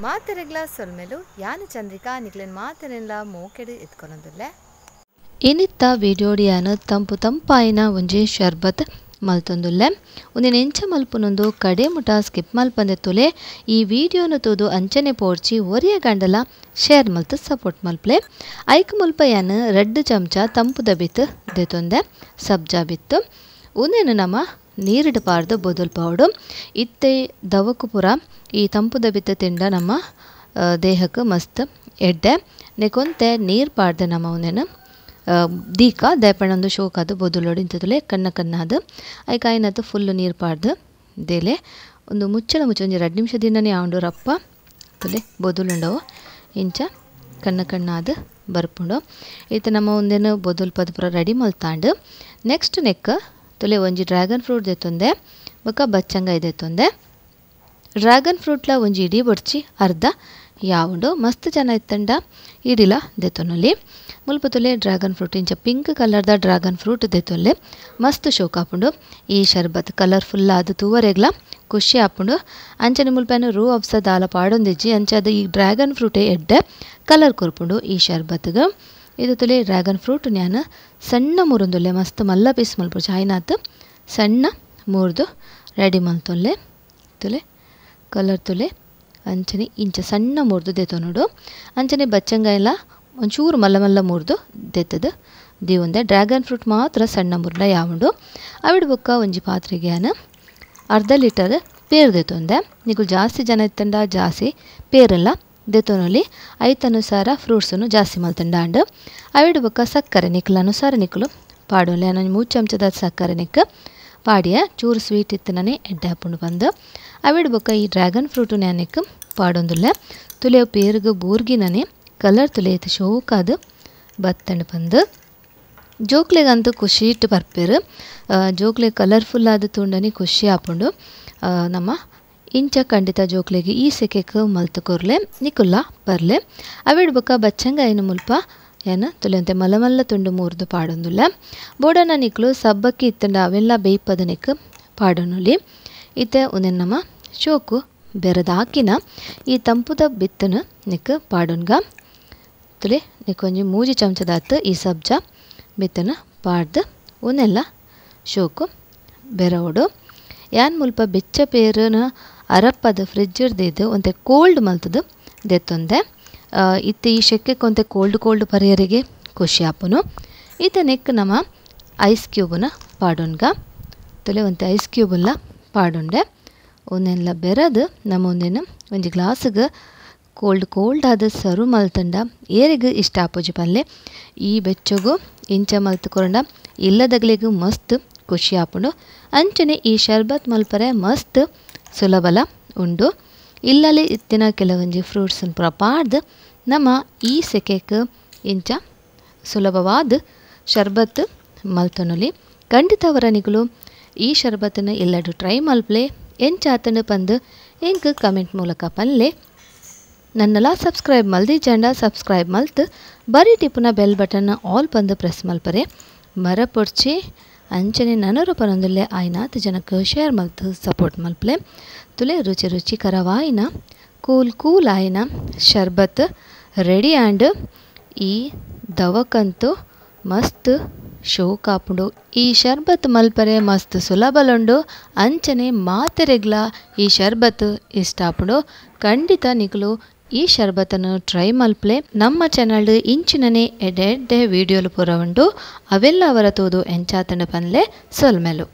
ಮಾತೆರೆಗ್ಲ ಸೊಲ್ಮೆಲು ಯಾನು ಚಂದ್ರಿಕಾ ನಿಕ್ಲೆನ್ ಮಾತೆರೆನ್ಲ ಮೋಕೆಡ್ ಎತ್ಕೊನೊಂದುಲ್ಲೆ. ಇನಿತ್ತ ವಿಡಿಯೋಡ್ ಯಾನು ತಂಪು ತಂಪಾಯಿನ ಒಂಜಿ ಶರ್ಬತ್ ಮಲ್ತೊಂದುಲ್ಲೆ. ಉಂದೆನ್ ಎಂಚ ಮಲ್ಪುನೊಂದು ಕಡೆ ಮುಟ ಸ್ಕಿಪ್ ಮಲ್ಪಂದೆ ತುಲೆ. ಈ ವಿಡಿಯೋನು ತೂದು ಅಂಚನೆ ಪೋಡ್ಚಿ ಒರಿಯ ಗಂಡಲ ಶೇರ್ ಮಲ್ತು ಸಪೋರ್ಟ್ ಮಲ್ಪ್ಲೆ. ಐಕ್ ಮುಲ್ಪ ಯಾನು 2 ಚಮಚ ತಂಪುದ ಬಿತ್ತು ದೆತೊಂದೆ ಸಬ್ಜಾ ಬಿತ್ತು. ಉಂದೆನ್ ನಮ ನೀರಿಡು ಪಾಡ್ದು ಬೊದಲ್ಪಾವೊಡು. ಇತ್ತೆ ದವಕು ಪೂರ ಈ ತಂಪುದ ಬಿತ್ತು ತಿಂಡ ನಮ್ಮ ದೇಹಕ್ಕೆ ಮಸ್ತ್ ಎಡ್ಡೆ. ನೆಕೊಂತೆ ನೀರು ಪಾಡ್ದು ನಮ ಉಂದೆನ್ ದೀಕ ದಯಪಣ್ಣೊಂದು ಶೋಕಾದು ಬೊದುಲೋಡು ಇಂತದುಲೆ ಕಣ್ಣ ಕಣ್ಣಾದು ಐಕ್ ಆಯ್ನತ್ತು ಫುಲ್ ನೀರು ಪಾಡ್ದು ದೇಲೆ ಒಂದು ಮುಚ್ಚಳ ಮುಚ್ಚ ಒಂಜಿ 2 ನಿಮಿಷದಿಂದನೇ ಆಂಡು ರಪ್ಪ ತುಲೆ ಬೊದುಲುಂಡವು ಇಂಚ ಕಣ್ಣ ಕಣ್ಣಾದು ಬರ್ಪುಂಡು. ಇತ್ತೆ ನಮ್ಮ ಒಂದೇನು ಬೊದುಲ್ ಪದ ಪೂರ ರೆಡಿ ಮಲ್ತಾಂಡು. ನೆಕ್ಸ್ಟ್ ನೆಕ್ ತುಲೆ ಒಂಜಿ ಡ್ರ್ಯಾಗನ್ ಫ್ರೂಟ್ ದೆತ್ತೊಂದೆ ಬೊಕ್ಕ ಬಚ್ಚಂಗಾಯಿ ದೆತ್ತೊಂದೆ. ಡ್ರ್ಯಾಗನ್ ಫ್ರೂಟ್ಲ ಒಂಜಿ ಇಡೀ ಬೊಡ್ಚಿ ಅರ್ಧ ಯಾವುಂಡು ಮಸ್ತ್ ಜನ ಇತ್ತಂಡ ಇಡಿಲ ದೆತ್ತೊನೊಲಿ. ಮುಲ್ಪ ತುಲೆ ಡ್ರ್ಯಾಗನ್ ಫ್ರೂಟ್ ಇಂಚ ಪಿಂಕ್ ಕಲರ್ದ ಡ್ರ್ಯಾಗನ್ ಫ್ರೂಟ್ ದೆತ್ತೊಲ್ಲೆ ಮಸ್ತ್ ಶೋಕ್ ಆಪುಂಡು. ಈ ಶರ್ಬತ್ ಕಲರ್ಫುಲ್ ಆದ್ ತೂವರೆಗ್ಲ ಖುಷಿ ಆಪುಂಡು. ಅಂಚನೆ ಮುಲ್ಪನು ರೂ ಅಬ್ಸ ದಾಲ ಪಾಡೊಂದಿಜ್ಜಿ ಅಂಚಾದ ಈ ಡ್ರ್ಯಾಗನ್ ಫ್ರೂಟೇ ಎಡ್ಡೆ ಕಲರ್ ಕೊರ್ಪುಂಡು ಈ ಶರ್ಬತ್ಗ್. ಇದು ತುಲೆ ಡ್ರ್ಯಾಗನ್ ಫ್ರೂಟ್ ನ್ಯಾನ ಸಣ್ಣ ಮುರುಂದುಲ್ಲೆ ಮಸ್ತ್ ಮಲ್ಲ ಪೀಸ್ ಮಲ್ಪು ಚಾಯ್ನಾತ್ ಸಣ್ಣ ಮುರ್ದು ರೆಡಿ ಮಲ್ತೊಲ್ಲೆ. ತುಲೆ ಕಲರ್ ತುಲೆ ಅಂಚನೆ ಇಂಚ ಸಣ್ಣ ಮುರ್ದು ದೆತ್ತೊನೊಡು. ಅಂಚನೆ ಬಚ್ಚಂಗಾಯಲ ಒಂಚೂರು ಮಲ್ಲ ಮಲ್ಲ ಮುರ್ದು ದೆತ್ತದು ದೀವೊಂದೆ. ಡ್ರ್ಯಾಗನ್ ಫ್ರೂಟ್ ಮಾತ್ರ ಸಣ್ಣ ಮುರ್ಡ ಯಾವುಂಡು. ಅವಿಡ್ ಬೊಕ್ಕ ಒಂಜಿ ಪಾತ್ರೆಗೆ ಯಾನು ಅರ್ಧ ಲೀಟರ್ ಪೇರು ದೆತ್ತೊಂದೆ. ನಿಕುಲು ಜಾಸ್ತಿ ಜನ ಇತ್ತಂಡ ಜಾಸ್ತಿ ಪೇರೆಲ್ಲ ದೆತ್ತೊನೊಲಿ. ಐತನುಸಾರ ಫ್ರೂಟ್ಸನ್ನು ಜಾಸ್ತಿ ಮಲ್ತಂಡ ಅಂಡು. ಅವಿಡ್ ಬೊಕ್ಕ ಸಕ್ಕರೆ ನಿಕ್ಲ ಅನುಸಾರ ನಿಕುಲು ಪಾಡೊಲಿ. ನಾನು 3 ಚಮಚದ ಸಕ್ಕರೆ ನಿಕ್ ಪಾಡಿಯ ಚೂರು ಸ್ವೀಟ್ ಇತ್ತನೇ ಎಡ್ಡೆ ಆಪುಂಡು ಬಂದು. ಅವಿಡ್ ಬೊಕ್ಕ ಈ ಡ್ರ್ಯಾಗನ್ ಫ್ರೂಟು ನ್ಯಾನೆಕ್ ಪಾಡೊಂದುಲ್ಲೆ. ತುಲೆ ಪೇರುಗು ಬೂರ್ಗಿನನೆ ಕಲರ್ ತುಲೆ ಇತ್ತು ಶೋಕಾದು ಬತ್ತಂಡು ಬಂದು. ಜೋಕ್ಲೆಗಂತೂ ಖುಷಿ ಇಟ್ಟು ಬರ್ಪೇರು. ಜೋಕ್ಲೆ ಕಲರ್ಫುಲ್ ಆದ ತೂಂಡನೆ ಖುಷಿ ಆಪುಂಡು. ನಮ್ಮ ಇಂಚ ಖಂಡಿತ ಜೋಕ್ಲೆಗೆ ಈ ಸೆಕೆಕ್ ಮಲ್ತು ಕೊರ್ಲೆ ನಿಕುಲ್ಲ ಬರ್ಲೆ. ಅವಿಡ್ ಬೊಕ್ಕ ಬಚ್ಚಂಗಾಯಿನ ಮುಲ್ಪ ಏನ ತುಲೆಂತೆ ಮಲ್ಲ ಮಲ್ಲ ತುಂಡು ಮೂರ್ದು ಪಾಡೊಂದುಲ್ಲ. ಬೋಡನ ನಿಕ್ಲು ಸಬ್ಬಕ್ಕಿ ಇತ್ತಂಡ ಅವೆಲ್ಲ ಬೇಯ್ಪದ ನಿಕ್ ಪಾಡೊನುಲಿ. ಇತ್ತೆ ಉಂದೆನ್ ನಮ್ಮ ಶೋಕು ಬೆರದಾಕಿನ ಈ ತಂಪುದ ಬಿತ್ತನ ನಿಕ್ ಪಾಡೊನ್ಗ. ತುಲೆ ನಿಕ್ಕೊಂಜಿ 3 ಚಮಚದಾತ್ ಈ ಸಬ್ಜಾ ಬಿತ್ತನ ಪಾಡ್ದು ಉಂದೆಲ್ಲ ಶೋಕು ಬೆರವಡು. ಯಾನ್ ಮುಲ್ಪ ಬೆಚ್ಚ ಪೇರನ ಅರಪ್ಪದ ಫ್ರಿಜ್ಜರ್ದಿದ್ದು ಒಂತೆ ಕೋಲ್ಡ್ ಮಲ್ತದು ದೆತ್ತೊಂದೆ. ಇತ್ತೆ ಈ ಶೆಕ್ಕೆಗೆ ಒಂತೆ ಕೋಲ್ಡ್ ಕೋಲ್ಡ್ ಪರಿಯರಿಗೆ ಖುಷಿ ಆಪುನು. ಇತ್ತೆ ನೆಕ್ ನಮ್ಮ ಐಸ್ ಕ್ಯೂಬನ್ನ ಪಾಡೊನ್ಗ. ತುಲೆ ಒಂತೆ ಐಸ್ ಕ್ಯೂಬೆಲ್ಲ ಪಾಡೊಂಡೆ. ಒಂದೆಲ್ಲ ಬೆರದು ನಮ್ಮ ಒಂದೇನು ಒಂಜಿ ಗ್ಲಾಸ್ಗೆ ಕೋಲ್ಡ್ ಕೋಲ್ಡ್ ಆದ ಸರ್ವ್ ಮಲ್ತಂಡ ಏರಿಗೂ ಇಷ್ಟ ಆಪುಜಿ ಪಲ್ಲೆ. ಈ ಬೆಚ್ಚಗು ಇಂಚ ಮಲ್ತು ಕೊರಂಡ ಇಲ್ಲದಗ್ಲಿಗೂ ಮಸ್ತ್ ಖುಷಿ ಆಪುಂಡು. ಅಂಚನೆ ಈ ಶರ್ಬತ್ ಮಲ್ಪರೆ ಮಸ್ತ್ ಸುಲಭಲ ಉಂಡು. ಇಲ್ಲಲ್ಲಿ ಇತ್ತಿನ ಕೆಲವೊಂಜಿ ಫ್ರೂಟ್ಸ್ ಪೂರ ಪಾಡ್ದು ನಮ್ಮ ಈ ಸೆಕೆಕ್ ಇಂಚ ಸುಲಭವಾದ ಶರ್ಬತ್ ಮಲ್ತೊನೊಲಿ. ಖಂಡಿತ ವರನಿಗಳು ಈ ಶರ್ಬತ್ತನ್ನು ಎಲ್ಲರೂ ಟ್ರೈ ಮಲ್ಪ್ಲೆ. ಎಂಚಾತನ ಪಂದು ಎಂಕ್ ಕಮೆಂಟ್ ಮೂಲಕ ಪಲ್ಲೆ. ನನ್ನೆಲ್ಲ ಸಬ್ಸ್ಕ್ರೈಬ್ ಮಲ್ದಿ ಜಂಡ ಸಬ್ಸ್ಕ್ರೈಬ್ ಮಲ್ತು ಬರೀ ಟಿಪ್ಪುನ bell button all ಪಂದು press ಮಲ್ಪರೆ ಮರಪೊಡ್ಚಿ. ಅಂಚನೆ ನನರು ಪನೊಂದುಲ್ಲೆ ಆಯ್ನಾತ್ ಜನಕ್ಕೆ ಶೇರ್ ಮಲ್ತು ಸಪೋರ್ಟ್ ಮಲ್ಪ್ಲೆ. ತುಲೆ ರುಚಿ ರುಚಿಕರವಾಯಿನ ಕೂಲ್ ಕೂಲ್ ಆಯಿನ ಶರ್ಬತ್ ರೆಡಿ ಆಂಡ್. ಈ ದವಕಂತೂ ಮಸ್ತ್ ಶೋಕ್ ಆಪುಂಡು. ಈ ಶರ್ಬತ್ ಮಲ್ಪರೆ ಮಸ್ತ್ ಸುಲಭಲುಂಡು. ಅಂಚನೆ ಮಾತೆರೆಗ್ಲ ಈ ಶರ್ಬತ್ ಇಷ್ಟ ಆಪುಂಡು. ಖಂಡಿತ ನಿಕುಲು ಈ ಶರ್ಬತನ್ನು ಟ್ರೈ ಮಲ್ಪ್ಲೆ. ನಮ್ಮ ಚಾನಲ್ ಇಂಚಿನನೆ ಎಡ್ಡೆ ಎಡ್ಡೆ ವಿಡಿಯೋಲು ಪೂರ ಉಂಡು. ಅವೆಲ್ಲ ಅವರ ತೂದು ಎಂಚಾತಂಡ ಪನ್ಲೆ ಸೊಲ್ಮೆಲು.